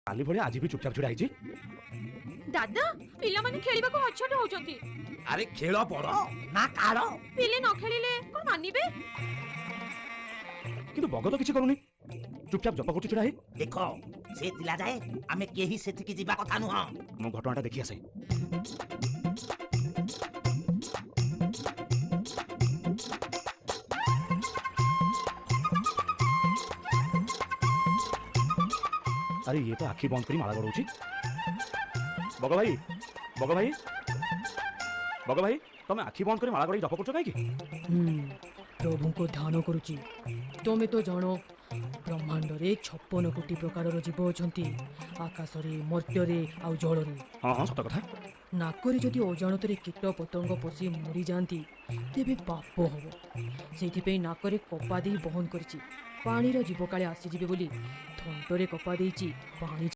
କାଲି ଭଳିଆ ଆଜି ବି ଚୁପଚାପ ଛିଡ଼ା ହେଇଛି। ଦାଦା, ପିଲାମାନେ ଖେଳିବାକୁ ହଛଟ ହଉଛନ୍ତି। ଆରେ ଖେଳ ବଡ ନା କାଳ? ପିଲେ ନ ଖେଳିଲେ କଣ ମାନିବେ? କିନ୍ତୁ ବଗ ତ କିଛି କରୁନି, ଚୁପଚାପ ଜପ କରୁଛି ଛିଡ଼ା ହେଇ। ଦେଖ, ସେ ଥିଲା ଯାଏ ଆମେ କେହି ସେଠିକି ଯିବା କଥା ନୁହଁ। ମୁଁ ଘଟଣାଟା ଦେଖି ଆସେ। ଆରେ ଇଏ ତ ଆଖି ବନ୍ଦ କରି ମାଳା ଗଡ଼ଉଛି। ବଗ ଭାଇ, ବଗ ଭାଇ, ବଗ ଭାଇ, ତମେ ଆଖି ବନ୍ଦ କରି ମାଳା ଗଡ଼େଇ ଜପ କରୁଛ କାହିଁକି? ପ୍ରଭୁଙ୍କ ଧ୍ୟାନ କରୁଛି। ତମେ ତ ଜାଣ, ବ୍ରହ୍ମାଣ୍ଡରେ 56 କୋଟି ପ୍ରକାରର ଜୀବ ଅଛନ୍ତି, ଆକାଶରେ, ମର୍ତ୍ତ୍ୟରେ ଆଉ ଜଳରେ। ହଁ ହଁ, ସତ କଥା। ନାକରେ ଯଦି ଅଜାଣତରେ କୀଟ ପତଙ୍ଗ ପଶି ମରିଯାଆନ୍ତି, ତେବେ ପାପ ହବ। ସେଇଥିପାଇଁ ନାକରେ କପା ଦେଇ ବହନ କରିଛି। ପାଣିର ଜୀବ କାଳେ ଆସିଯିବେ ବୋଲି ଥଣ୍ଟରେ କପା ଦେଇଛି, ପାଣି